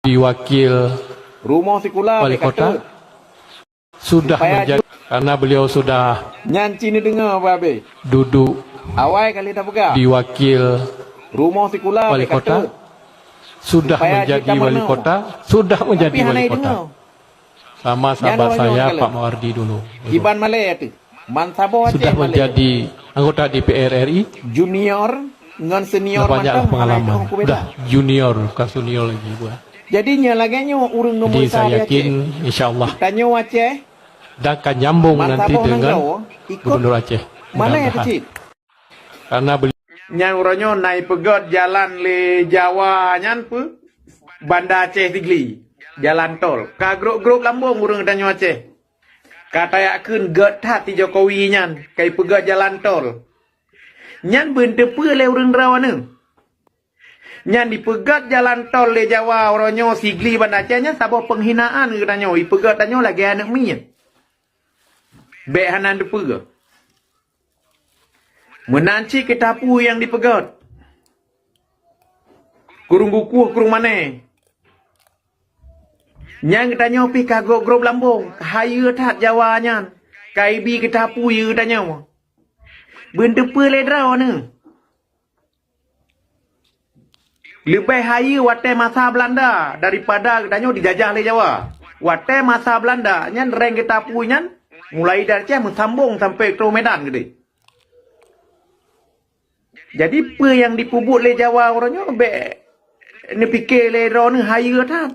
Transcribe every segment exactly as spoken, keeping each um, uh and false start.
di wakil rumoh sikula wali kota sudah menjadi, karena beliau sudah nyan cit neudeungoe, Babe, duduk awai kali tapeugah di wakil rumoh sikula wali kota sudah menjadi wali kota, sudah menjadi wali kota. Sama sahabat saya, Pak Mawardi dulu. Kiban malée tu. Man saboh Aceh sudah malée. Menjadi anggota D P R R I. Junior ngon senior. Dah banyaklah pengalaman. Dah junior, bukan senior lagi, buah. Jadi nya lagée nyoe ureuëng nombor satu Aceh. Jadi saya yakin, insya Allah, tanyoe Aceh dan akan nyambung nanti dengan Gubernur Aceh. Malée tu cit. Karena beliau nyan uroe nyoe na ipeugét jalan lé Jawa nyan peue? Banda Aceh Sigli, jalan tol. Ka grôp-grôp lambông ureuëng tanyoe Aceh. Ka tayak kheun gét that si Jokowi nyan, ka ipeugét jalan tol. Nyan beuneuteupeu lé ureuëng droeneuh. Nyan ipeugét jalan tol lé Jawa uroe nyoe Sigli Banda Aceh nyan saboh penghinaan keu tanyoe, ipeugét tanyoe lagée aneuëk miet. Bék hana teupeue. Meunan cit keutapui nyang dipeugét. Kureueng gukueh kureueng mané. Nyang geutanyoe pih ka grôp-grôp lambông, hayeue that Jawa nyan, ka ibi keutapui geutanyoe. Beuneuteupeu lé droeneuh. Leubeh hayeue watée masa Belanda daripada geutanyoe dijajah lé Jawa. Watée masa Belanda nyan reng geutapui nyan mulai dari Aceh meusambông sampoe trok Medan keudeh. Jadi peue nyang dipeubuet lé Jawa uroe nyoe bék neupike lé droeneuh hayeue that.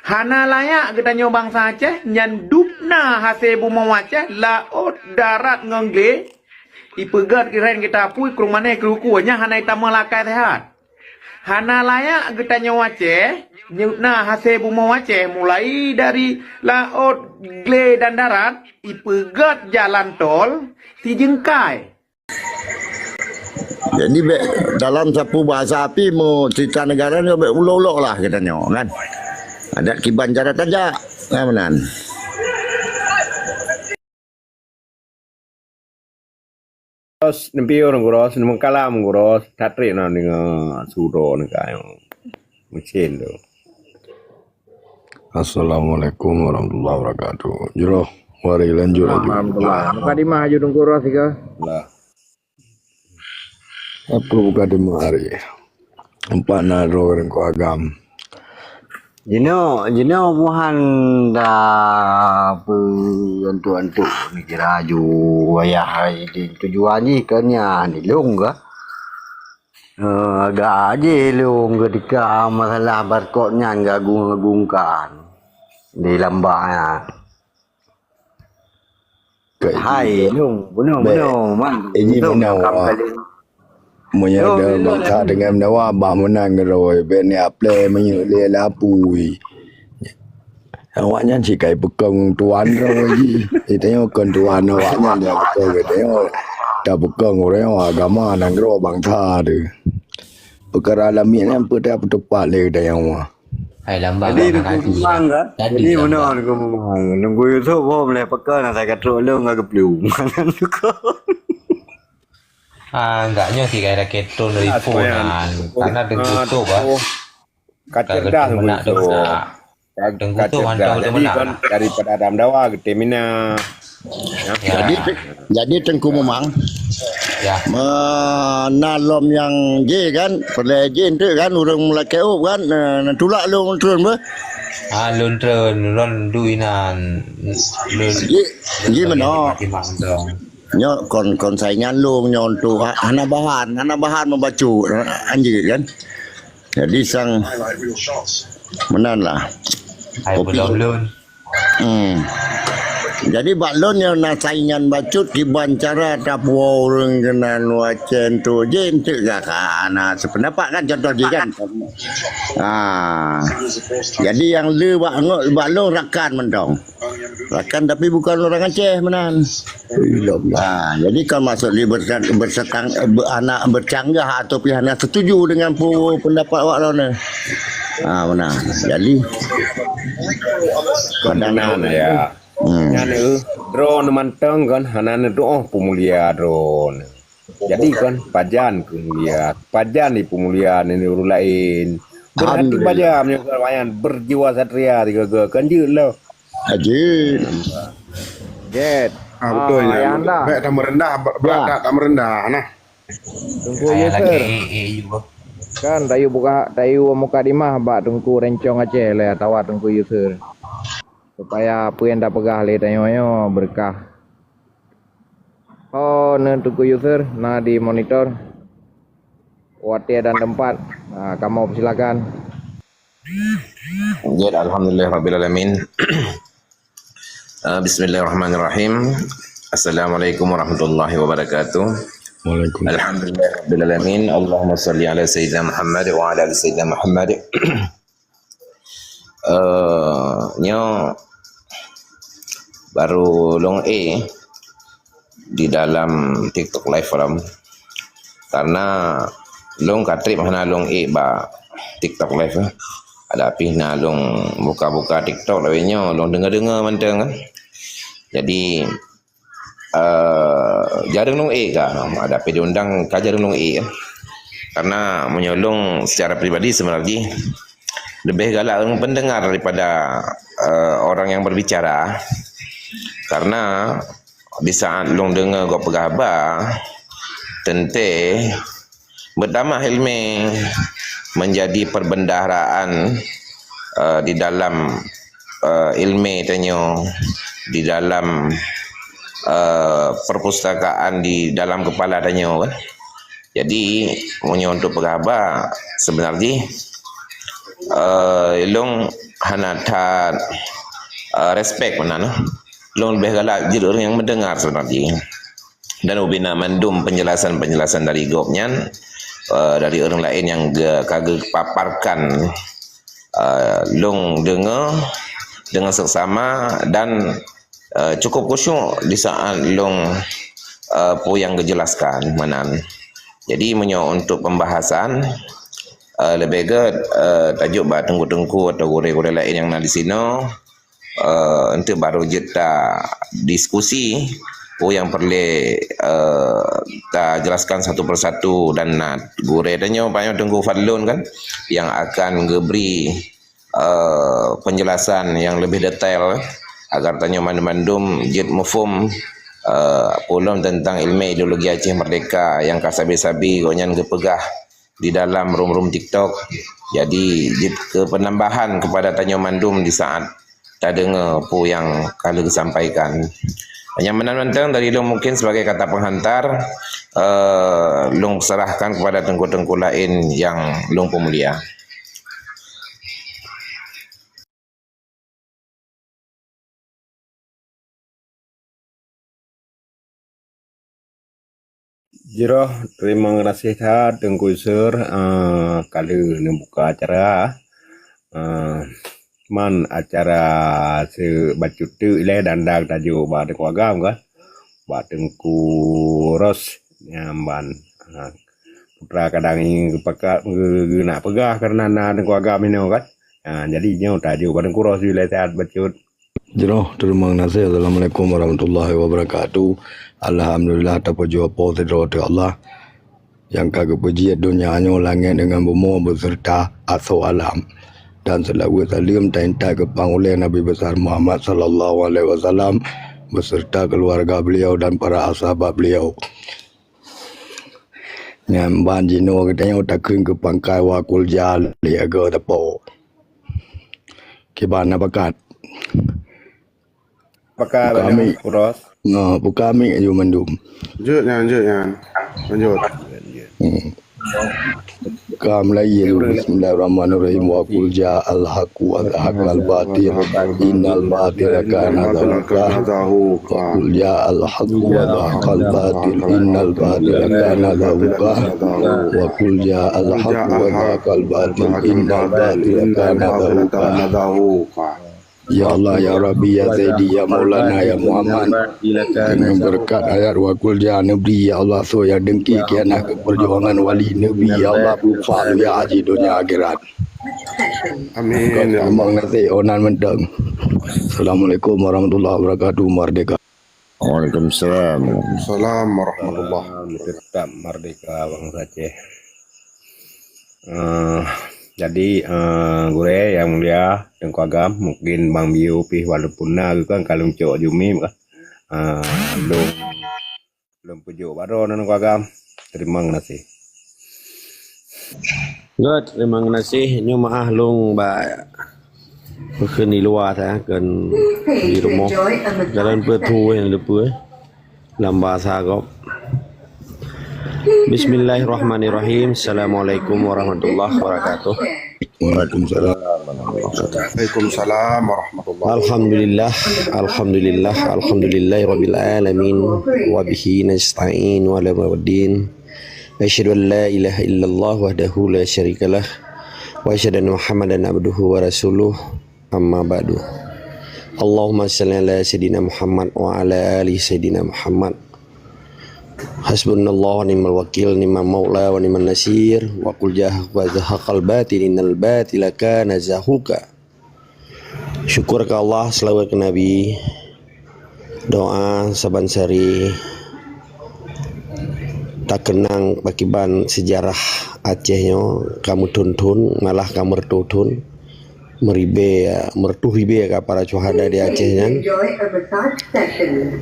Hana layak geutanyoe bansa Aceh nyan dub na hase bumoe Aceh, laôt, darat ngon glé, ipeugét reng geutapui kureueng mané keu ruku nyan hana itamong lakée seuhat. Hana layak geutanyoe Aceh nyoe na hase bumoe Aceh mulai dari laôt, glé dan darat ipeugét jalan tol sijeungkai. Jadi bék dalam sapeue bahasa pih meucerita negara nyoe bék ulok-ulok lah geutanyoe kan. Adat kiban cara tajak kan meunan. Terus nempiu nanggroe, neumeukalam nanggroe, tatrek na deungoe suro nanggroe. Mesin tu. Assalamualaikum warahmatullahi wabarakatuh. Jroh, mari lanjut laju. Alhamdulillah. Mukadimah laju Teungku Ros siga. Lah. Apa mukadimah hari? Empat na droe Teungku Agam. Jinoe, jinoe buhan da peuantuk-antuk ni kira ju wayah hai di tujuan jih ke nya ni lôn ke. Eh, agak aje lôn ketika masalah barcode nyan gagung-gagungkan di lambak nyan. Hai, lôn, bunoe, bunoe, man. Ini bunoe. Meunyoe ada bangsa dengan meunawa bah meunan keudroe, bék ni aplé meunyoe lé lapui. Awaknyan sikai peukong tuan droe jih. Tanyoe kon tuan awaknyan dia peukong, tanyoe tapeukong ureuëng agama nanggroe bangsa tu. Peukara lamiet nyan peue tapeutupat lé tanyoe. Hai lambang. Jadi Teungku Memang ka? Jadi meunoe Teungku Memang. Teungku Yusuf ho mulai peukong na sai ka trok lôn ka geuplu. Ah, enggak nyoe tiga raket ton dari phone kan. Karena Teungku Yusuf ah. Ka cerdas Teungku Yusuf. Ka cerdas. Jadi kan daripada dalam dawa geutem mina. Ya. Jadi, jadi Teungku Memang. Ya. Meunan lom nyang jih kan, peureulée jih enteuk kan, ureuëng meulakée ôb kan, eh, tulak lôn treun beuh. Ah, lôn treun, lôn dui nan. Lôn. Jih, jih meunoe. Nyoe kon, kon saingan lôn nyoe tu ha-, hana bahan, hana bahan meubacut, anjeuet kan. Jadi sang meunan lah. Hai kopi. Belum lôn. Hmm. Jadi bak lôn nyang na saingan bacut kiban cara tapuwoe ureuëng keunan wacén tu jih enteuk gaka na seupeundapat kan contoh jih kan. Ah. Jadi nyang le bak ngok bak lôn rakan mantong. Rakan tapi bukan orang Aceh meunan. Ha, jadi kan maksud di bersa- bersetang- eh, ber- anak bercanggah atau pih hana setuju dengan pu- pendapat awak lawan ni. Ha, meunan. Jadi kadang ya. Hmm. Nyan eh, droe mantong kan hana neudoh peumulia droe. Jadi kan pajan keu mulia, pajan di peumulia ni ureuëng lain. Berhati baja meunyoe lumayan, berjiwa satria tiga-tiga. Kan jeuet lah. Jeuet. Jet. Ah, betul, ah, ya. Ayahanda. Baik, tak merendah, ber-, berat. Ya. Tak, tak merendah, nah. Teungku Yusuf. Kan tayu buka, tayu mukadimah bak Teungku Rencong Aceh lé atawa Teungku Yusuf. Supaya peue nyang tapeugah lé tanyoe nyoe beureukat. Oh, na Teungku Yusuf, na di monitor. Watée dan tempat. Ah, kamoe persilakan. Jeuet, alhamdulillah rabbil alamin. Ah, bismillahirrahmanirrahim. Assalamualaikum warahmatullahi wabarakatuh. Waalaikumsalam. Alhamdulillah rabbil alamin. Allahumma shalli ala sayyidina Muhammad wa ala ali sayyidina Muhammad. Eh, nyoe baru lôn ék di dalam TikTok live forum. Karena lôn ka trép hana lôn ék bak TikTok live, eh. Ada pih na lôn buka-buka TikTok, tapi nyoe lôn deungoe-deungoe mantong, kan. Jadi, eh, jareueng lôn ék ka, ada pih diundang ka jareueng lôn ék, kan. Karena meunyoe lôn secara pribadi sebenarnya lebih galak ureuëng pendengar daripada, eh, orang yang berbicara. Karena di saat lôn deungoe gob peugah haba, teuntée beutamah ilmé menjadi perbendaharaan, eh, di dalam, eh, ilmé tanyoe, di dalam, eh, perpustakaan, di dalam kepala tanyoe, kan. Jadi, meunyoe untuk peugah haba, sebenarnya, eh, lôn hana that, eh, respect meunan, eh. Lôn lebih galak jeuet ureuëng nyang mendengar sebenarnya. Dan ubina mandum penjelasan-penjelasan dari gob nyan, eh, dari ureuëng laén nyang ge-, ka geupaparkan, eh, lôn deungoe dengan seksama dan, eh, cukup khusyuk di saat lôn, eh, peue nyang geujelaskan meunan. Jadi, meunyoe untuk pembahasan, eh, lebih gét, eh, tajok bak teungku-teungku atau gurée-gurée laén nyang na di sinoe, eh, untuk baru jeuet ta diskusi, peue nyang peureulée, eh, ta jelaskan satu persatu dan na gurée tanyoe, Pak Teungku Fadlun kan, yang akan geubri, eh, penjelasan yang lebih detail agar tanyoe mandum-mandum jeuet muphom, eh, peue lom tentang ilmu ideologi Aceh Merdeka yang ka sabe-sabe gobnyan geupeugah di dalam room-room TikTok. Jadi, jeuet keu penambahan kepada tanyoe mandum di saat tadeungoe peue nyang ka lheueh geusampaikan. Nyang meunan mantong dari lôn mungkin sebagai kata penghantar, eh, lôn serahkan kepada teungku-teungku laén nyang lôn peumulia. Jroh, teurimong gaséh that Teungku Yusur, eh, ka lheueh neubuka acara. Eh, man acara seubacut teuk ilée dan dang tajok bak Teungku Agam kan. Bak Teungku Ros nyan ban. Eh, putra kadang ingin geupakat, geu-, geunak peugah karena na Teungku Agam inoe kan. Ha, jadi nyoe tajok bak Teungku Ros ilée that bacut. Jroh, teurimong gaséh. Assalamualaikum warahmatullahi wabarakatuh. Alhamdulillah, tapujoe Po sidroe teuh Allah, nyang ka geupeujiet donya nyoe, langét deungon bumoe, beserta asoe alam. Dan seulaweuet saleuem taintat keu pangulée Nabi Besar Muhammad sallallahu alaihi wasallam, beserta keluarga beliau dan para sahabat beliau. Nyan ban jinoe geutanyoe takheun keu pangkai wa qul ja lé agoe teupeu. Kiban na pakat. Pakat. Buka banyak, mic. Kuros. Nah, buka mic aju mandum. Jeuet nyan, jeuet nyan. Lanjut. Hmm. Ka mulai ya. Bismillahirrahmanirrahim. Wa qul ja'al haqqu wa zahaqal batil. Innal batila kana zahuqa. Wa qul ja'al haqqu wa zahaqal batil. Innal batila kana zahuqa. Wa qul ja'al haqqu wa zahaqal batil. Innal batila kana zahuqa. Ya Allah, ya Rabbi, ya Sayyidi, ya Maulana, ya Muhammad. Dengan berkat ayat wa qul ja neubri, ya Allah, soe nyang dengki khianat keu perjuangan wali Nabi, ya Allah, peupah ya haji donya akhirat. Amin, ya Allah. Terima kasih, onan mantong. Assalamualaikum warahmatullahi wabarakatuh. Merdeka. Waalaikumsalam. Salam warahmatullah. Tetap merdeka bangsa Aceh. Eh, Jadi, eh, gurée nyang mulia, Teungku Agam, mungkin Bang Biu pih walaupun na geuh kan ka lôn cok jumi kan. Eh, lôn, lôn peujok baroe Teungku Agam. Terima kasih. Good, terima kasih. Nyoe meu'ah lôn bak peukheun di luwa sa, kheun di rumoh. Jalan peue tu nyang leupeu, eh. Lam bahasa gob. Bismillahirrahmanirrahim. Assalamualaikum warahmatullahi wabarakatuh. Waalaikumsalam. Waalaikumsalam warahmatullahi wabarakatuh. Alhamdulillah, alhamdulillah, alhamdulillahirabbil alamin. Wa bihi nasta'in wa ala umurid din. Asyhadu an la ilaha illallah wahdahu la syarikalah. Wa asyhadu anna Muhammadan abduhu wa rasuluh. Amma ba'du. Allahumma shalli ala Sayyidina Muhammad wa ala ali Sayyidina Muhammad. Hasbunallahu wa ni'mal wakil, ni'mal maula wa ni'man nasir. Wa qul jaa wa zahaqal batil, innal batila kana zahuqa. Syukur keu Allah, seulaweuet keu Nabi. Doa saban sari takeunang pakiban seujarah Aceh nyoe ka meuthon-thon, malah ka meureutoh thon, meuribée, meureutoh ribée ka para syuhada di Aceh nyan.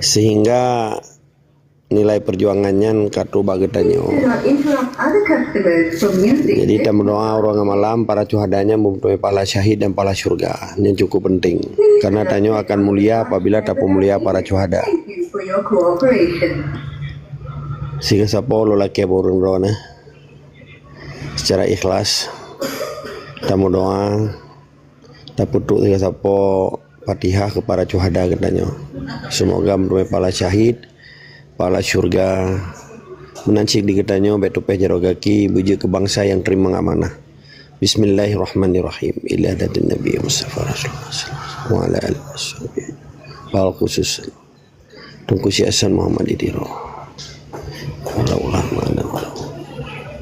Sehingga nilai peujuangan nyan ka trok bak geutanyoe. Jadi, tameudoa uroe ngon malam para syuhada nyan meuteumé pahala syahid dan pahala syurga. Nyan cukup penting, karena tanyoe akan mulia apabila tapeumulia para syuhada. Sigoe sapo lôn lakée bak ureuëng droeneuh, secara ikhlas tameudoa. Tapeutrok sigoe sapo Fatihah keu para syuhada geutanyoe. Semoga meuteumé pahala syahid, pahala syurga. Meunan cit di geutanyoe bék tupéh jaroe gaki, beujeuet keu bansa nyang teurimong amanah. Bismillahirrahmanirrahim. Ila hadratin Nabi Mustafa Rasulullah sallallahu alaihi wasallam. Wa ala alihi wasahbihi. Wal khusus Teungku Syekh Hasan Muhammad di Tiro.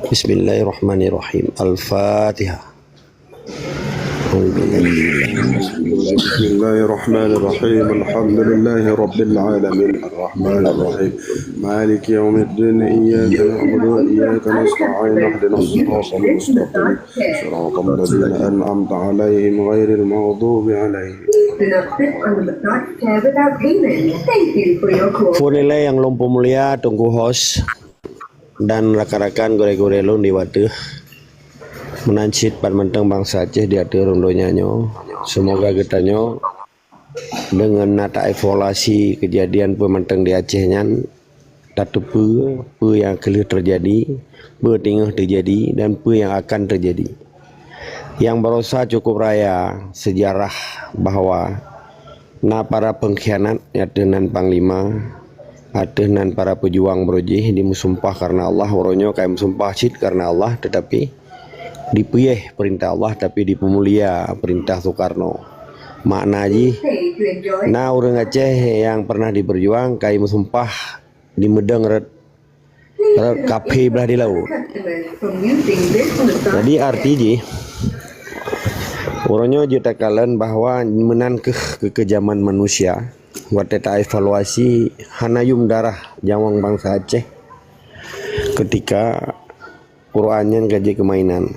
Bismillahirrahmanirrahim. Al-Fatihah. بسم الله الرحمن الرحيم. الحمد لله رب العالمين. الرحمن الرحيم. مالك يوم الدين. إياك نعبد وإياك نستعين. اهدنا الصراط المستقيم. صراط الذين أنعمت عليهم غير المغضوب عليهم. Phôn ilée nyang lôn peumulia Teungku Hos dan rakan-rakan gurée-gurée lôn di wateuh. Meunan cit pat mantong bansa Aceh di ateueh rhueng donya nyoe. Seumoga geutanyoe deungon na taevaluasi keujadian peue mantong di Aceh nyan, tateupeue peue nyang ka lheueh teujadi, peue teungoh teujadi, dan peue nyang akan teujadi. Nyang barosa cukup raya seujarah bahwa na para peungkhianat, ateueh nan panglima, ateueh nan para peujuang beurujih dimeusumpah kareuna Allah, uroe nyoe ka meusumpah cit kareuna Allah, teutapi dipeuyeh peurintah Allah, tapi dipeumulia peurintah Soekarno. Makna jih, na ureuëng Aceh nyang pernah dibeujuang ka meusumpah dimeudong rot, rot kaphé blah di laôt. Jadi, arti jih, uroe nyoe jeuet takalon bahwa meunan kheueh keu, keu jaman manusia, watée taevaluasi hana yuem darah nyawöng bansa Aceh keutika Quran nyan ka jeuet keu mainan.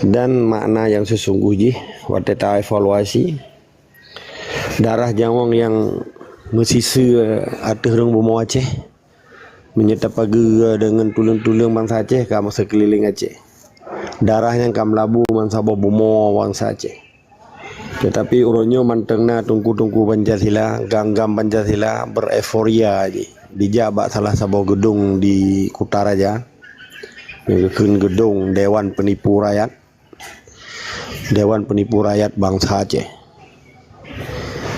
Dan makna nyang seusunggoh jih, watée taevaluasi, darah nyawöng nyang meusiseue ateueh rhueng bumoe Aceh, meunyoe tapageue deungon tuleueng-tuleueng bansa Aceh ka meuseukeuliléng Aceh. Darah nyan ka meulabu bansaboh bumoe bansa Aceh. Teutapi uroe nyoe mantong na teungku-teungku Pancasila, gam-gam Pancasila, bereuforia jih. Dijak bak salah saboh geudong di Kutaraja, geukheun geudong Dewan Penipu Rakyat, Dewan Penipu Rakyat Bansa Aceh.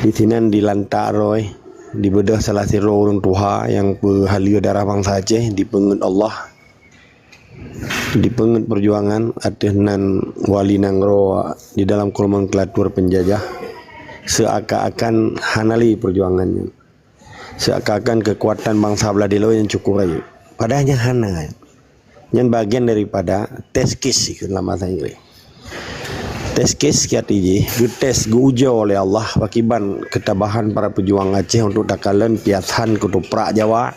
Di sinan dilantak droe, dibeudôh salah sidroe ureuëng tuha nyang peuhaleue darah bansa Aceh, dipeungeut Allah, dipeungeut peujuangan ateueh nan wali nanggroe di dalam keunomoan keulatur peunjajah, seuakan-akan hana lé peujuangan nyan. Seuakan-akan keukuatan bansa blah di laôt nyan cukup rayeuk. Padahai nyan hana. Nyan bagian daripada test case ikheun lam bahasa Inggris. Test case kiat jih, geutés, geuujoe lé Allah pakiban keutabahan para peujuang Aceh untuk takalon piasan keutuprak Jawa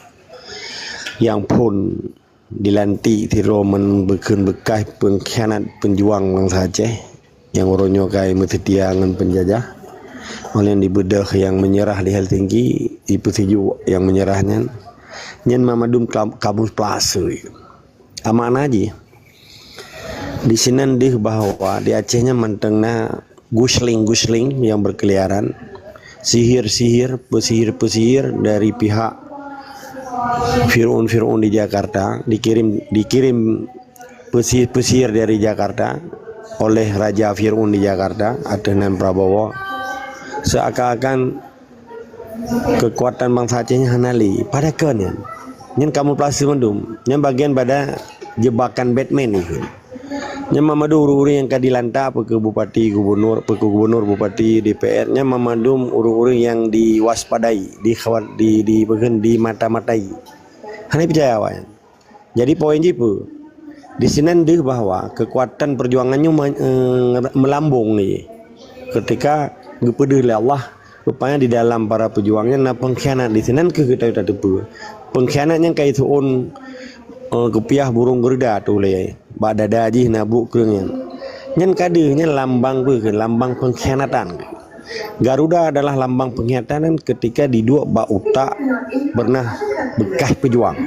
nyang phon Dilantik sidroe meubeukeuen beukaih peungkhianat peujuang bansa Aceh nyang uroe nyoe ka meuseutia ngon peunjajah. Óh lheueh dibeudôh nyang meunyeurah di Helsinki, jipeusijok nyang meunyeurah nyan. Nyan mamandum kam-, kamuflase. Amanah jih. Disinan deuh bahwa di Aceh nyan mantong na gusling-gusling yang berkeliaran, sihir-sihir, pesihir-pesihir dari pihak Fir'aun-Fir'aun di Jakarta, dikirim, dikirim pesihir-pesihir dari Jakarta oleh Raja Fir'aun di Jakarta, ateueh nan Prabowo. Seakan-akan keukuatan bansa Aceh nyan hana lé. Padahai kon nyan. Nyan kamuflase mandum. Nyan bagian pada jebakan Batman itu. Nyan mamandum ureuëng-ureuëng nyang ka dilantak, peu keu bupati, gubernur, peu keu gubernur, bupati, D P R, nyan mamandum ureuëng-ureuëng nyang diwaspadai, dikhawat-, di, di, di mata-matai. Hana peucaya awak nyan. Jadi poin jih peue? Disinan deuh bahwa keukuatan peujuangan nyoe me-, eh, meulambong lé. Ketika geupeudeuh lé Allah, rupanya di dalam para peujuang nyan na peungkhianat. Disinan kheueh geutanyoe tateupeue. Peungkhianat nyan ka jiseuôn, eh, geupiah burông geureuda tuléh bak dada jih na buet kreueng nyan. Nyan ka deuh, nyan lambang peue kheueh? Lambang peungkhianatan. Garuda adalah lambang peungkhianatan ketika diduek bak utak pernah bekas peujuang.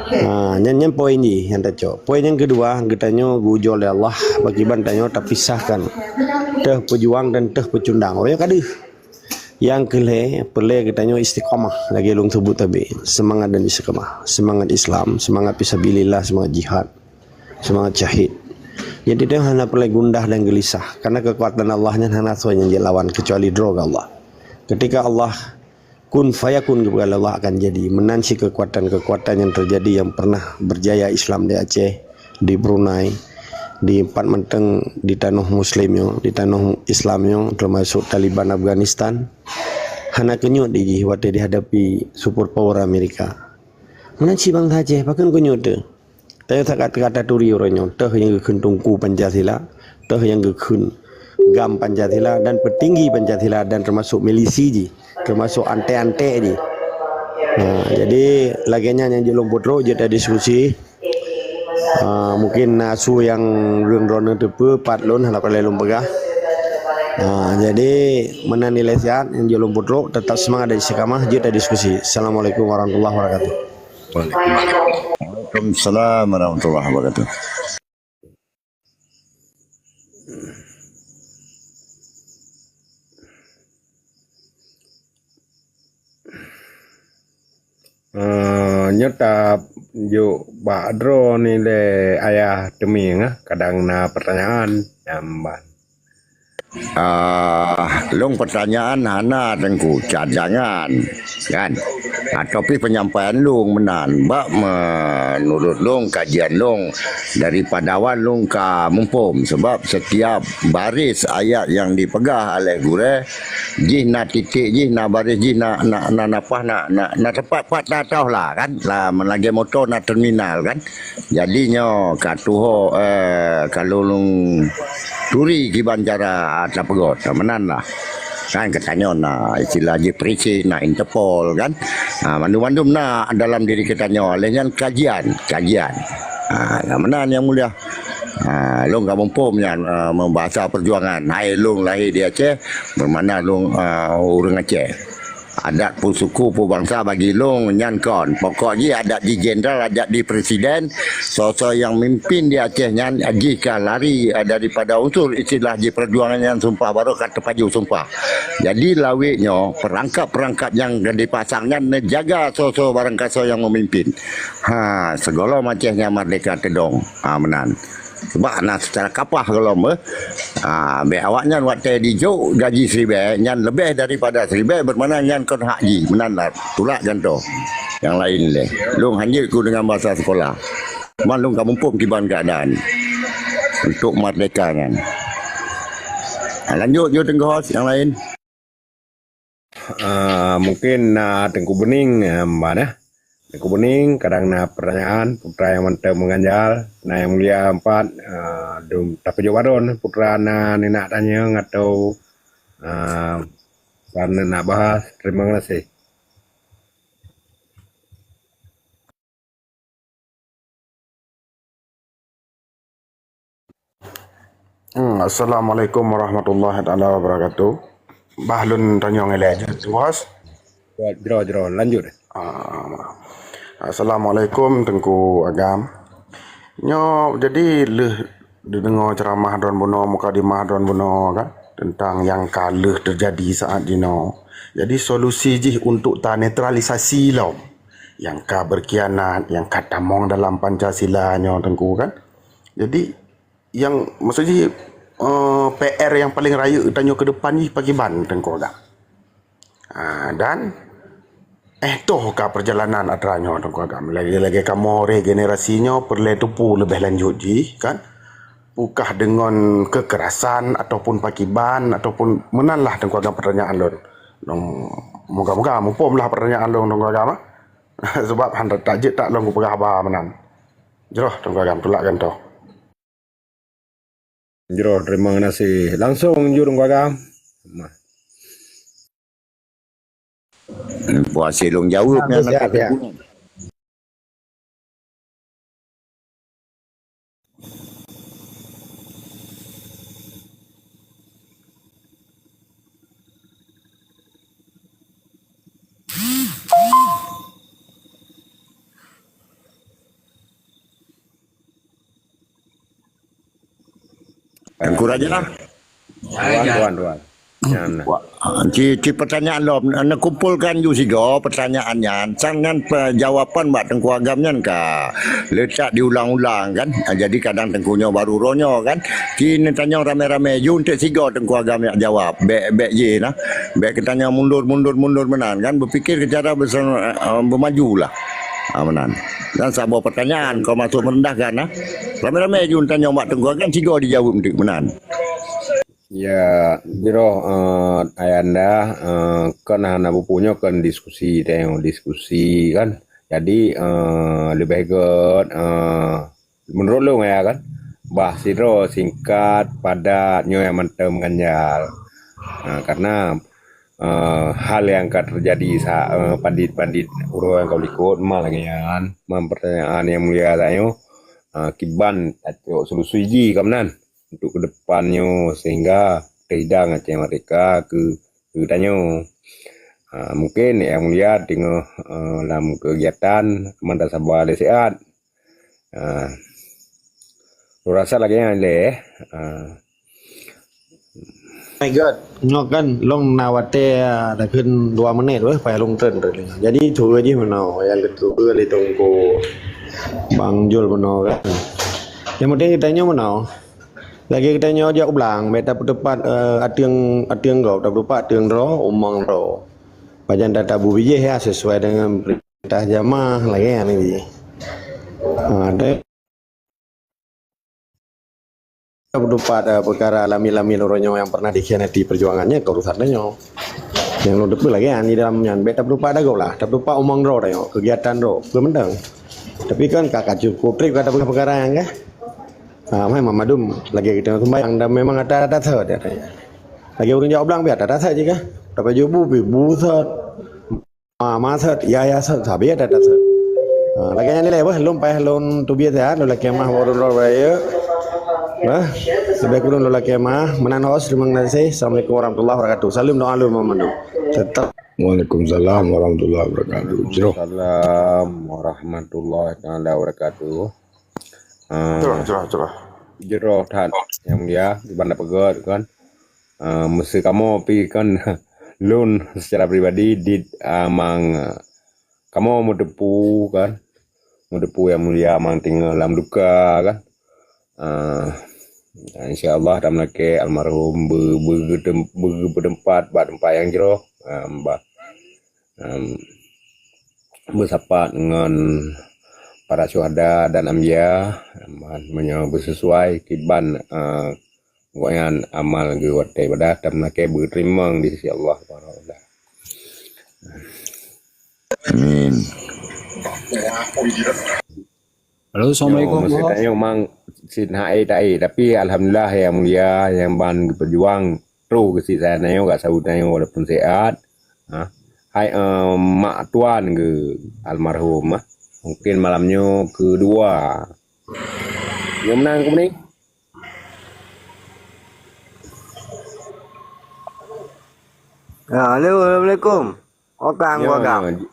Ha, nyan, nyan poin jih nyang tacok. Poin nyang keudua, geutanyoe geujok lé Allah, pakriban tanyoe tapisahkan teuh peujuang dan teuh peucundang. Uroe nyoe ka deuh. Nyang keu lhèe, peureulèe geutanyoe istiqamah, lagèe lôn seubut tadi. Semangat dan istiqamah. Semangat Islam, semangat fisabilillah, semangat jihad. Seumangat syahid. Jadi, tanyoe hana peureulèe gundah dan geulisah, karena keukuatan Allah nyan hana soe nyang jilawan keucuali droe Allah. Ketika Allah kun fayakun geupeugah lé Allah akan jadi, meunan cit keukuatan-keukuatan nyang teujadi nyang pernah beujaya Islam di Aceh, di Brunei, di pat mantong di tanoh Muslim nyoe, di tanoh Islam nyoe, teumasok Taliban Afghanistan, hana keunyuet di jih watèe dihadapi super power Amerika. Meunan cit bansa Aceh, pakon keunyuet teuh? Tanyoe that ka taturi uroe nyoe, teuh nyang geukheun Teungku Pancasila, teuh nyang geukheun GAM Pancasila dan peutinggi Pancasila dan teumasok milisi jih, teumasok antek-antek jih. Nah, jadi lagèe nyan nyang jeuet lôn peutrok, jeuet tadiskusi. Ah, mungkin na su nyang ureueng droeneuh teupeue, pat lôn hana peureulèe lôn peugah. Ah, jadi meunan ilèe siat nyang jeuet lôn peutrok, teutap seumangat dan istiqamah, jeuet tadiskusi. Assalamualaikum warahmatullahi wabarakatuh. Waalaikumsalam warahmatullahi wabarakatuh. Eh, nyoe tajok bak droeneuh lé Ayah Teumieng, ah, kadang na peutanyaan nyang ban. Ah, lôn peutanyaan hana, Teungku, cadangan, kan? Atau pih penyampaian lôn meunan. Bak meunurot lôn, kajian lôn, daripada awai lôn ka muphom, sebab setiap baris ayat nyang dipeugah oleh gurèe, jih na titik jih, na baris jih, na, na, na, na paih, na, na, na teumpat pat na toh lah, kan? Lah, lagèe moto na terminal, kan? Jadi nyoe ka tuho, eh, ka lôn turi kiban cara tapeugöt, meunan lah. Kan geutanyoe na istilah jih peurisi, na Interpol kan. Ha, mandum-mandum na dalam diri geutanyoe. Lheueh nyan kajian, kajian. Ha, nyang meunan nyang mulia. Ha, lôn ka muphom nyan, eh, meubahasa peujuangan. Hai lôn lahé di Aceh, beumakna lôn, eh, ureueng Aceh. Adat peue suku peue bansa bagi lôn nyan kon. Pokok jih adat jih jenderal, adat jih presiden, soe-soe nyang mimpin di Aceh nyan jih ka lari, eh, daripada unsur istilah jih perjuangan nyan sumpah baru ka teupaju sumpah. Jadi lawét nyoe perangkap-perangkap nyang ka dipasang nyan neujaga soe-soe barangkasoe nyang memimpin. Ha, sigohlom Aceh nyan merdeka teudong. Ha, meunan. Sebab na secara kapah gohlom, eh. Ha, bèk awaknyan watèe jijok gaji siribèe, nyan leubeh daripada siribèe, beumakna nyan kon hak jih. Meunan lah, tulak gantoe. Nyang laén lé. Lôn hanjeuet ku deungon basa sekolah. Cuma lôn ka muphom kiban keuadaan untuk merdeka nyan. Ha, lanjut, jeuet teungku host, nyang laén. Ah, mungkin na Teungku Beuning, eh, meunan, eh. Teungku Beuning, kadang na peutanyaan, putra nyang mantong meuganjal, na nyang mulia empat, ah, dum tapeujaweueb droen, putra na neunak tanyong atau, ah, na neunak bahas. Terima kasih. Hmm, Assalamualaikum warahmatullahi taala wabarakatuh. Bah lôn tanyong ilée jeuet, Bos. Jroh, jroh, lanjut. Ah, Assalamualaikum Teungku Agam. Nyoe jadi lheueh dideungoe ceramah droen bunoe, mukadimah droen bunoe kan, teuntang nyang ka lheueh teujadi saat jinoe. Jadi solusi jih untuk tanetralisasi lom nyang ka berkhianat, nyang ka tamong dalam Pancasila nyoe Teungku kan. Jadi nyang maksud jih, eh, P R nyang paleng rayeuk tanyoe keu depan jih pakiban Teungku Agam. Ah, dan eh toh ka perjalanan atra nyoe Teungku Agam. Lagée-lagée kamoe regenerasi nyoe peureulée teupeu leubeh lanjut jih kan. Peue kah deungon kekerasan ataupun pakiban ataupun meunan lah Teungku Agam pertanyaan lôn. Nong moga-moga muphom lah pertanyaan lôn Teungku Agam ah. Sebab han tak jeuet that lôn kupeugah haba meunan. Jroh Teungku Agam tulak gantoe. Jroh, terima kasih. Langsung jurong Kuagam. Puas lôn jaweueb nyan. Teungku Raja. Tuan, tuan, tuan. Nyan. Wah, ci, ci pertanyaan lom. Neukumpolkan ju sigoe pertanyaan nyan. Sang nyan pe-, jawaban bak Teungku Agam nyan ka leutak diulang-ulang kan. Ah, jadi kadang Teungku nyoe baru roh nyoe kan. Ci neutanyong ramé-ramé ju enteuk sigoe Teungku Agam jak jawab. Bék, bék jih nah. Bék geutanyong mundur, mundur, mundur meunan kan. Berpikir ke cara bersama, eh, bermaju lah. Ha, meunan. Dan saboh pertanyaan kau masuk merendahkan, ha? Ramé-ramé ju tanyong bak Teungku Agam, sigoe dijaweueb teuk meunan. Ya, jroh, eh, Ayanda, eh, kon hana bupu nyoe kon diskusi, tayong diskusi kan. Jadi, eh, leubeh gét, eh, menurut lôn ya kan, bah sidroe singkat, padat, nyoe nyang mantong ganjal. Eh, karena eh, hal nyang ka teujadi sa-, eh, pandit-pandit uroe nyang ka likot, ma lagée nyan, ma pertanyaan nyang mulia tanyoe, eh, kiban tacok solusi jih ka meunan untuk ke depan nyoe sehingga teuhidang Aceh Merdeka keu, keu tanyoe. Ah, mungkin nyang mulia teungoh, eh, lam kegiatan, mantong saba lé siat. Ah, lôn rasa lagée nyan lé, eh. Ah. My God, nyoe kan lôn na watée, ah, takheun dua menit weh, payah lôn treun tadi. Jadi, tuwoe jih meunoe, nyang keutuwoe lé Teungku Bang Jul meunoe kan. Nyang penting geutanyoe meunoe. Lagée geutanyoe jak u blang, bék tapeuteupat, eh, ateueng, ateueng gob, tapeuteupat ateueng droe, umong droe. Pajan tatabu bijéh ya, sesuai dengan perintah jamaah, lagée nyan jih. Ha, deh. Tapeuteupat, eh, peukara lamil-lamil uroe nyoe nyang pernah dikhianati perjuangannya keu urusan tanyoe. Nyang lôn teupeue lagée nyan di dalam nyan, bék tapeuteupat dagoe lah, tapeuteupat umong droe tanyoe, keugiatan droe, peue mantong. Tapi kan ka, ka cukôp treb ka tapeugah peukara nyan kah? Ah, mai Mak Madum lagée geutanyoe sumbayang dan memang ata-ata that ya. Lagée ureuëng jak u blang pih ata-ata that jih kah? Tapajoh bu pih bu that. Ah, ma that, ya, ya that, sabe ata-ata that. Ah, lagée nyan nilai bah, lôn payah lôn teubiet that, lôn lakée mah baru lôn rayeuk. Bah, leubeh kureueng lôn lakée mah. Meunan host, terima kasih. Assalamualaikum warahmatullahi wabarakatuh. Salam doa lôn Mak Madum. Tetap. Waalaikumsalam warahmatullahi wabarakatuh. Jroh. Waalaikumsalam warahmatullahi taala wabarakatuh. Ah, jroh, jroh, jroh. Jroh that, nyang mulia, di Banda Peugöt kan. Ah, meusé kamoe pih kan, lôn secara pribadi dit, ah, mang, ah, kamoe meuteupeue kan, meuteupeue nyang mulia mang teungoh lam duka kan. Ah, insya Allah tameulakée almarhum beu-, beu-, beu-, beuteupat bak teumpat nyang jroh, ah, bah. Em, beusapat ngon para syuhada dan anbiya, em, meunyoe beusesuai kiban, eh, gobnyan amal geuh watée ibadah, dan meulakée beuteurimong di sisi Allah Subhanahu wa Taala. Amin. Halo, assalamualaikum. Nyoe, maksud tanyoe mang sit hai tai, tapi alhamdulillah nyang mulia nyang ban geupeujuang troh geusit saya tanyoe gak saut tanyoe walaupun sehat. Ha. Hai, eh, mak tuan geuh almarhum, ah. Mungkin malam nyoe keudua. Nyoe meunan keuh meunan. Ya, halo, assalamualaikum. Okang, Yo, Okang. Yo.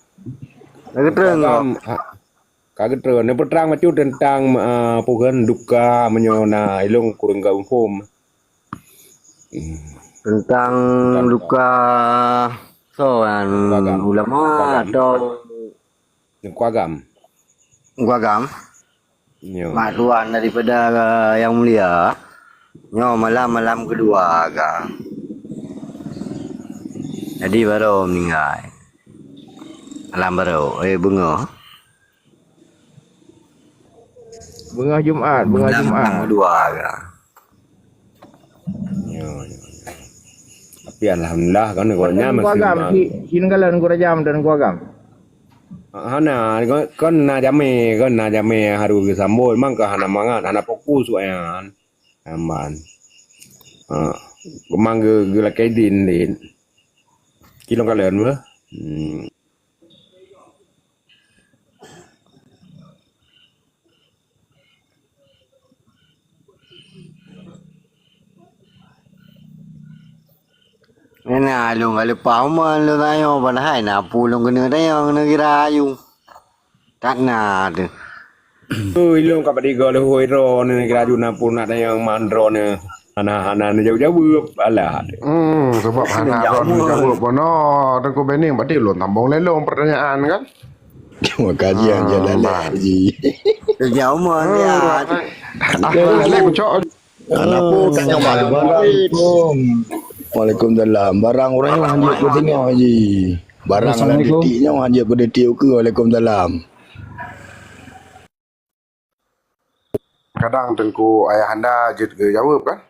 Lagi terang, Okang, ha, ka geutreun. Neupeutrang bacut teuntang, ah, peue kheun duka meunyoe na ilong kureueng geuphom. Hmm. Teuntang Teuntang duka soe nyan, Duka agam. Ulama Duka agam. Atau Teungku Agam. Teungku Agam? Nyo. Mak tuan daripada, eh, Yang Mulia. Nyoe malam-malam kedua ka. Jadi baru meninggai. Malam baru, eh, beungoh. Beungoh Jumat, beungoh Malam, Jumat. Malam kedua ka. Nyo, nyo, nyo. Tapi alhamdulillah kan, Teungku Agam, si, si neukalon Teungku Rajam dan Teungku Agam. Hana, kon, kon na jamé, kon na jamé harôh geusambot, memang ka hana mangat, hana fokus awak nyan. Aman. Ha, memang ge-, geulakée din, din. Kilong kalon beuh. Hmm. Nyan na lôn ka leupah umeuen lôn tanyoe, padahai na peue lôn keuneuk tanyong, keuneuk kira ayue. That na teuh. Ui, lôn ka padum goe leuhôi droeneuh, kira ayue na peue nak tanyong man droeneuh. Hana, hana neujaweueb-jaweueb, alah. Hmm, sabab hana droeneuh jaweueb bunoe, Teungku Bening, berarti lôn sambong lé lôn pertanyaan, kan? Terima kasih, ah, Haji Lalek, bah. Haji. Sejauh mana, hmm, ya? Ah, Lalek, kucok. Anak pun tanya, Assalamualaikum. Waalaikumsalam. Barang orang nyoe hanjeuet keu singoh, Haji. Barang lam titik nyoe hanjeuet keu titik ukeue. Waalaikumsalam. Kadang Teungku Ayahanda jeuet geujaweueb, kan?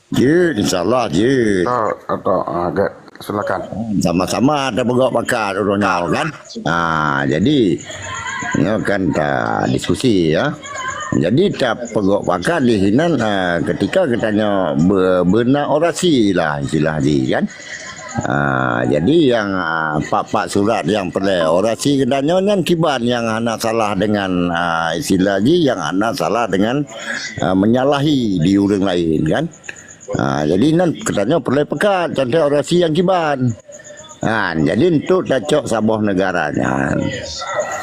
Jeuet, insya Allah jeuet. Atau, atau, ah, agak, silakan. Sama-sama tapeugot pakat ureueng nyoe, kan? Ah, jadi, nyoe kan ta diskusi, ya. Jadi, tapeugot pakat di sinan, ah, ketika geutanyoe be-, beuna orasi lah, istilah jih, kan? Ah, jadi nyang, ah, pat-pat surat nyang peureulée orasi geutanyoe nyan kiban nyang hana salah dengan, ah, istilah jih nyang hana salah dengan, ah, menyalahi di ureueng laén, kan. Ah, jadi nan geutanyoe peureulée peukat contoh orasi nyang kiban. Ah, jadi untuk tacok saboh negara nyan.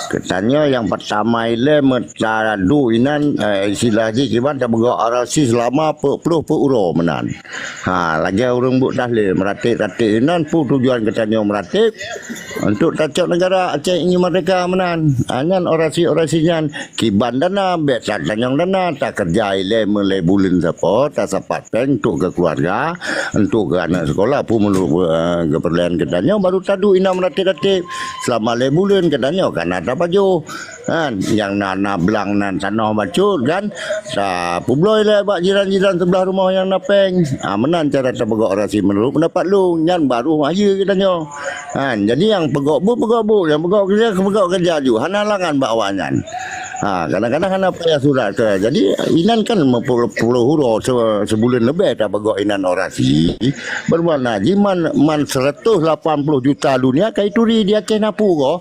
Geutanyoe nyang pertama ilée meutadu inan, eh, istilah jih kiban tapeugot orasi selama peuet ploh peuet uroe meunan. Ha, lagée ureueng buet tahlil, meuratéb-ratéb inan peue tujuan geutanyoe meuratéb, untuk tacok negara Aceh ini merdeka meunan. Ha, nyan orasi-orasi nyan kiban dana, bék tatanyong dana, takeureuja ilée meulée buleuen sapo, tasapat péng untuk keu keuluwarga, untuk keu aneuk sekolah, peue meuleueh, eh, keupeureuleuen geutanyoe, baru tadu inan meuratéb-ratéb. Selama lhée buleuen geutanyoe ka na tapajoh. Kan, nyang na, na blang nan tanoh bacut, kan, tapeubloe lé bak jiran-jiran seublah rumoh nyang na péng. Ha, meunan cara tapeugot orasi meunurot peundapat lôn, nyan baru hayeue geutanyoe. Kan, jadi nyang peugot buet, peugot buet, nyang peugot keureuja, peugot keureuja ju. Hana halangan bak awaknyan. Ha, kadang-kadang hana payah surat ke. Jadi, inan kan meupuloh-puloh uroe se-, sebuleuen leubeh tapeugot inan orasi. Bermakna jih man, man seratus lapan puluh juta dunia ka ituri di Aceh na peue goh.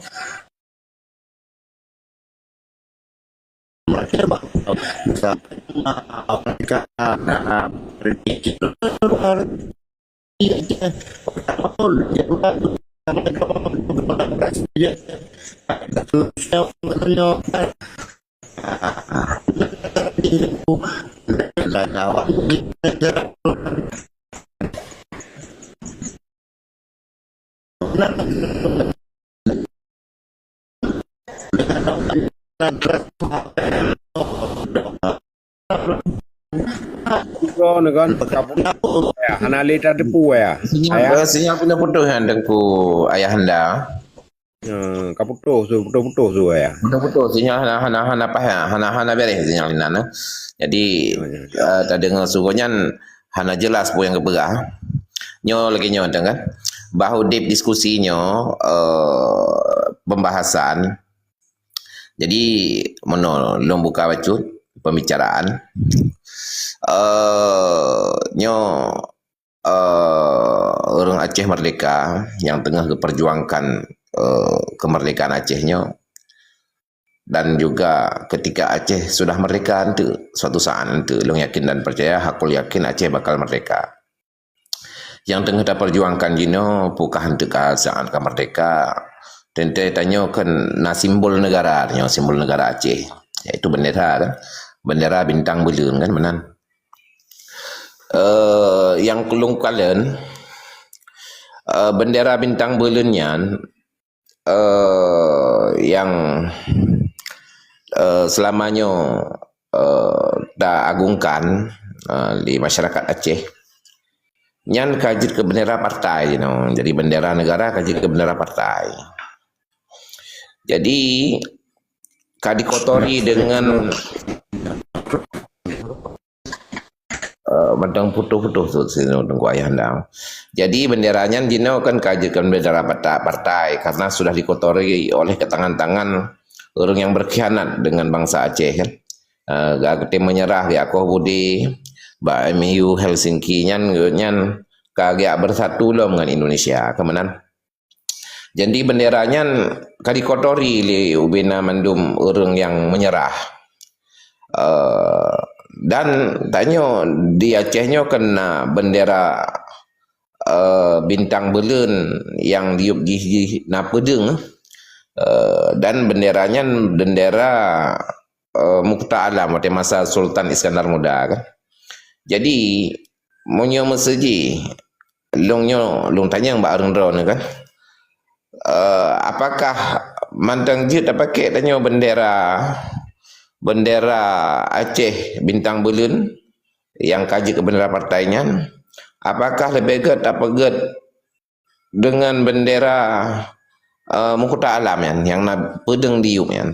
Droeneuh kan, ka putus, ya, hana lé tateupeue, ya. Sinyal, ya. Eh, sinyal putus-putus, ya, Teungku Ayahanda. Eh, ka putus tu, putus-putus tu, ya. Putus-putus, sinyal hana, hana, hana payah, hana, hana bereh sinyal inan, eh. Jadi, ya, ya, ya, eh, tadeungoe sigoe nyan hana jelas peue nyang geupeugah. Nyoe lagée nyoe, Teungku, kan. Bah udeb diskusi nyoe, eh, pembahasan. Jadi, meunoe lôn buka bacut pembicaraan. Eh, nyoe, eh, ureuëng Aceh merdeka nyang teungoh geuperjuangkan, eh, kemerdekaan Aceh nyoe, dan juga ketika Aceh sudah merdeka, enteuk suatu saat enteuk, lôn yakin dan percaya, hakul yakin Aceh bakal merdeka. nyang teungoh taperjuangkan jinoe, peue ka han teuka saát ka merdeka. Teuntée tanyoe kan na simbol negara nyoe, simbol negara Aceh, yaitu bendera kan. Bendera bintang buleuen kan meunan. Eh, nyang lôn kalon, eh, bendera bintang buleuen nyan, eh, nyang, eh, seulama nyoe, eh, ta-agungkan, eh, di masyarakat Aceh, nyan ka jeuet keu bendera partai jinoe. Jadi bendera negara ka jeuet keu bendera partai. Jadi ka dikotori dengan eh, mantong putoh-putoh tu sinoe Teungku Ayahanda. Jadi bendera nyan jinoe kan ka jeuet keu bendera parta-, partai karena sudah dikotori oleh keutangan-tangan ureuëng nyang berkhianat dengan bansa Aceh kan. Eh, ka geutem menyerah di Akoh Budi, bak M U Helsinki nyan, nyan ka geujak bersatu lom ngon Indonesia, ka meunan. Jadi bendera nyan ka dikotori lé ubena mandum ureuëng nyang menyerah. Eh, dan tanyoe di Aceh nyoe kan na bendera, eh, bintang buleuen nyang diyueb jih, jih na peudeueng, eh, dan bendera nyan bendera, eh, Mukhta Alam watée masa Sultan Iskandar Muda kan. Jadi meunyoe meuseuji lôn nyoe lôn tanyong bak ureuëng droeneuh kan, eh, apakah mantong jeuet tapakék tanyoe bendera, bendera Aceh bintang buleuen nyang ka jeuet keu bendera partai nyan? Apakah leubeh gét tapeugét dengan bendera, eh, Mukhta Alam nyan, nyang na peudeueng diyueb nyan?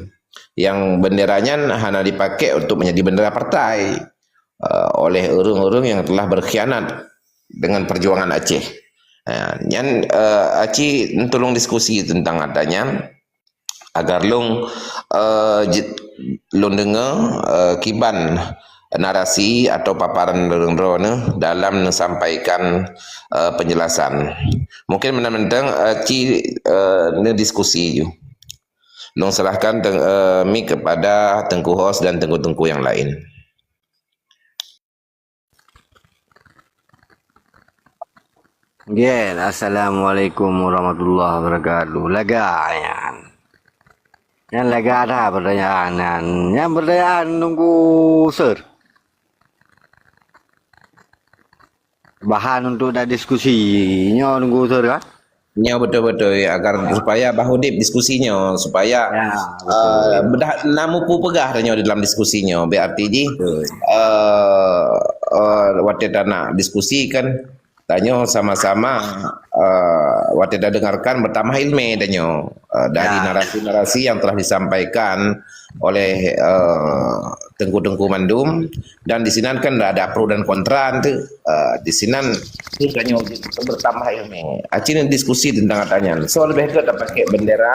Nyang bendera nyan hana dipakék untuk menjadi bendera partai, eh, oleh ureuëng-ureuëng nyang telah berkhianat dengan perjuangan Aceh. Ha, nyan, eh, aci tulông diskusi teuntang ata nyan agar lôn, eh, je-, lôn deungoe, eh, kiban narasi atau paparan ureuëng droeneuh dalam neusampaikan, eh, penjelasan. Mungkin meunan mantong, eh, ci, eh, neudiskusi ju. Lôn serahkan teng-, eh, mic kepada Teungku Host dan teungku-teungku nyang laén. Gen, assalamualaikum warahmatullahi wabarakatuh. Lagak nyan. Nyan lagak that pertanyaan nyan. Nyan pertanyaan Teungku Sir. Bahan untuk dak diskusi nyoe Teungku Sir kan? Nyoe beutôi-beutôi agar supaya bah udép diskusi nyoe supaya, ya, beutôi, eh, beudah na mupu peugah tanyoe di dalam diskusi nyoe. Berarti jih, beutôi, eh, eh, watée tanak diskusi kan tanyoe sama-sama, eh, watée tadengarkan bertambah ilmu tanyoe, eh, dari, ya, narasi-narasi yang telah disampaikan oleh, eh, teungku-teungku mandum, dan di sinan kan ada pro dan kontra tu. Eh, di sinan tu tanyoe bertambah ilmu. Acin diskusi tentang ata nyan. So leubeh gét tapakék bendera,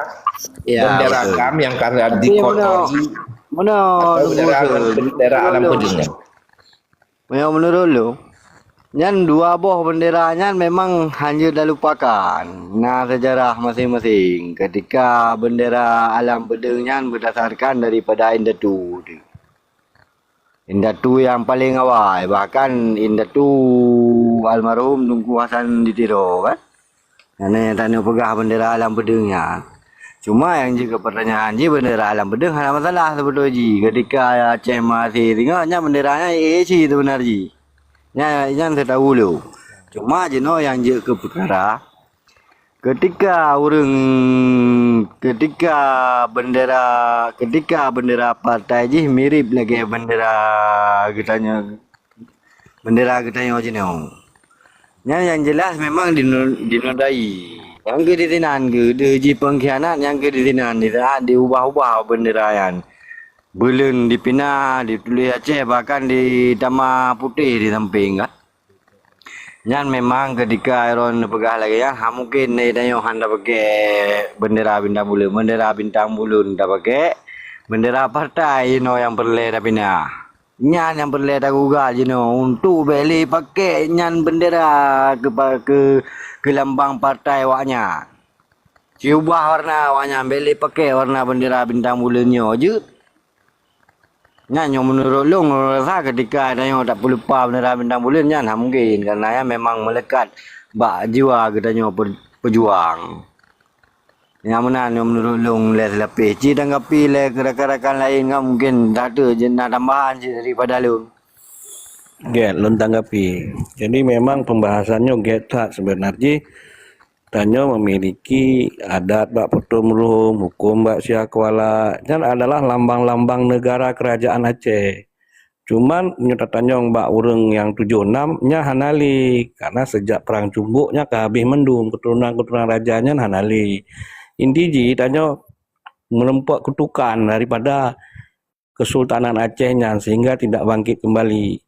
ya, bendera, beutôi, GAM yang karena dikotori, meunoe, atau bendera, bendera alam peudeueng. Meunyoe meunurot lôn, nyan dua boh bendera nyan memang hana talupakan. Na sejarah masing-masing. Ketika bendera alam peudeueng nyan berdasarkan daripada indatu. Indatu nyang paleng awai, bahkan indatu almarhum Teungku Hasan di Tiro kan. Nyan tanyoe peugah bendera alam peudeueng nyan. Cuma nyang jeuet keu pertanyaan jih, bendera alam peudeueng hana masalah sibeutôi jih. Ketika Aceh masih singoh, nyan bendera nyan A A C sebenar jih. Nyan, nyan seutahu lôn. Cuma jinoe nyang jeuet keu peukara, ketika ureuëng, ketika bendera, ketika bendera partai jih mirip lagée bendera geutanyoe, bendera geutanyoe jinoe. Nyan nyang jeulaih memang dinu-, dinodai. Nyang keu di sinan keu deuh jih pengkhianat, nyang keu di sinan di saát diubah-ubah bendera nyan. Buleuen dipinah, dituléh Aceh, bahkan ditama putéh di sampéng kan. Nyan memang ketika Aaron neupeugah lagée nyan, ha mungken lé tanyoe hana tapakék bendera bintang buleuen. Bendera bintang buleuen tapakék, bendera partai inoe nyang peureulée tapinah. Nyan nyang peureulée tagugat jinoe untuk bék lé pakék nyan bendera keu pa-, keu, keu lambang partai awaknyan. Siubah warna awaknyan, bék lé pakék warna bendera bintang buleuen nyoe jeuet. Nyan nyoe meunurot lôn, lôn rasa ketika tanyoe tapeulupa bendera bintang buleuen nyan ha mungken, karena nyan memang meulekat bak jiwa geutanyoe peujuang. Nyang meunan nyoe meunurot lôn lé seulapeh. Ci tanggapi lé rakan-rakan laén kan mungken datu na tambahan cit daripada lôn. Gét lôn tanggapi. Jadi memang pembahasan nyoe gét that sebenar jih. Tanyoe memiliki adat bak Putueng Meuruem, huköm bak Syiah Kuala. Nyan adalah lambang-lambang negara kerajaan Aceh. Cuman meunyoe tatanyong bak ureuëng nyang tujoh nam, nyan hana lé, karena sejak Perang Cumbok nyan ka habéh mandum, keuturonan-keuturonan raja nyan hana lé. Inti jih tanyoe meureumpok kutukan daripada Kesultanan Aceh nyan sehingga tidak bangkit kembali.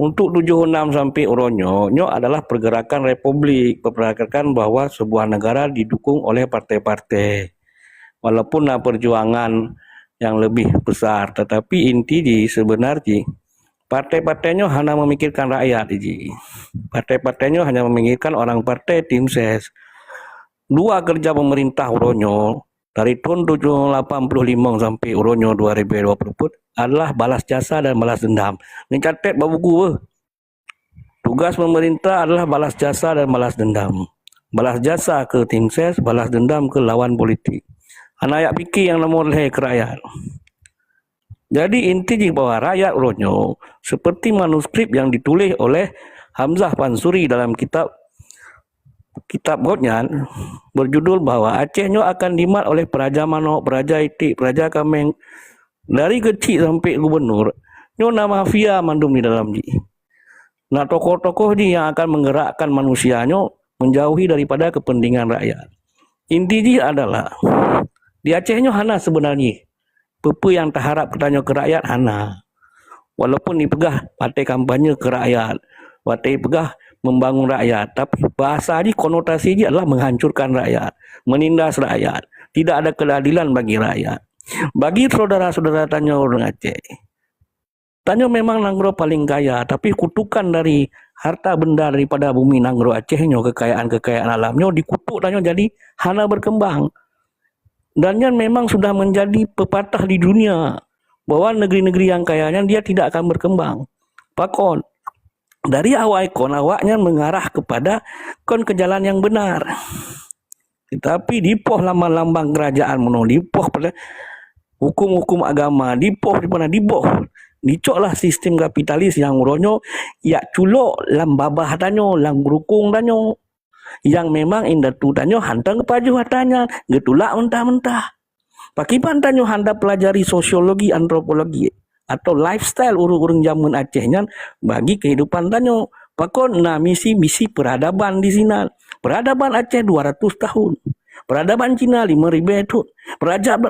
Untuk tujoh nam sampai uroe nyoe, nyoe adalah pergerakan republik, memperlihatkan bahwa sebuah negara didukung oleh partai-partai. Walaupun na perjuangan yang lebih besar, tetapi inti jih sebenar jih partai-partai nyoe hana memikirkan rakyat jih. Partai-partai nyoe hanya memikirkan orang partai tim ses. Dua kerja pemerintah uroe nyoe dari tahun tujuh lapan puluh lima sampai uroe nyoe dua ribu dua puluh pun adalah balas jasa dan balas dendam. Neucatet bak buku beuh. Tugas pemerintah adalah balas jasa dan balas dendam. Balas jasa ke tim ses, balas dendam ke lawan politik. Hana yak pikir yang nomor lhèe ke rakyat. Jadi inti jih bahwa rakyat uroe nyoe seperti manuskrip yang ditulis oleh Hamzah Pansuri dalam kitab kitab gobnyan berjudul bahwa Aceh nyoe akan dimat oleh peraja manok, peraja itik, peraja kameng. Dari kecil sampai gubernur, nyoe na mafia mandum di dalam jih. Na tokoh-tokoh jih yang akan menggerakkan manusia nyoe menjauhi daripada kepentingan rakyat. Inti jih adalah di Aceh nyoe hana sebenarnya peue-peue yang taharap geutanyoe keu rakyat hana. Walaupun dipeugah watèe kampanye keu rakyat, watèe dipeugah membangun rakyat, tapi bahasa jih, konotasi jih adalah menghancurkan rakyat, menindas rakyat, tidak ada keadilan bagi rakyat. Bagi saudara-saudara tanyoe ureuëng Aceh, tanyoe memang nanggroe paling kaya, tapi kutukan dari harta benda daripada bumi nanggroe Aceh nyoe, kekayaan-kekayaan alam nyoe dikutuk tanyoe jadi hana berkembang. Dan nyan memang sudah menjadi pepatah di dunia bahwa negeri-negeri yang kaya nyan dia tidak akan berkembang. Pakon? Dari awai kon awaknyan mengarah kepada kon ke jalan yang benar. Tetapi dipoh lambang-lambang kerajaan meunoe, dipoh pada hukum-hukum agama, dipoh di mana diboh. Dicoklah sistem kapitalis yang uroe nyoe yak culok lam babah tanyoe, lam geurukong tanyoe. Yang memang indatu tanyoe hantang geupajoh atra nyan, geutulak mentah-mentah. Pakiban tanyoe hana pelajari sosiologi, antropologi atau lifestyle ureuëng-ureuëng jameun Aceh nyan bagi kehidupan tanyoe. Pakon na misi-misi peradaban di sinan. Peradaban Aceh dua ratus tahun. Peradaban Cina lima ribu tahun. Peradaban,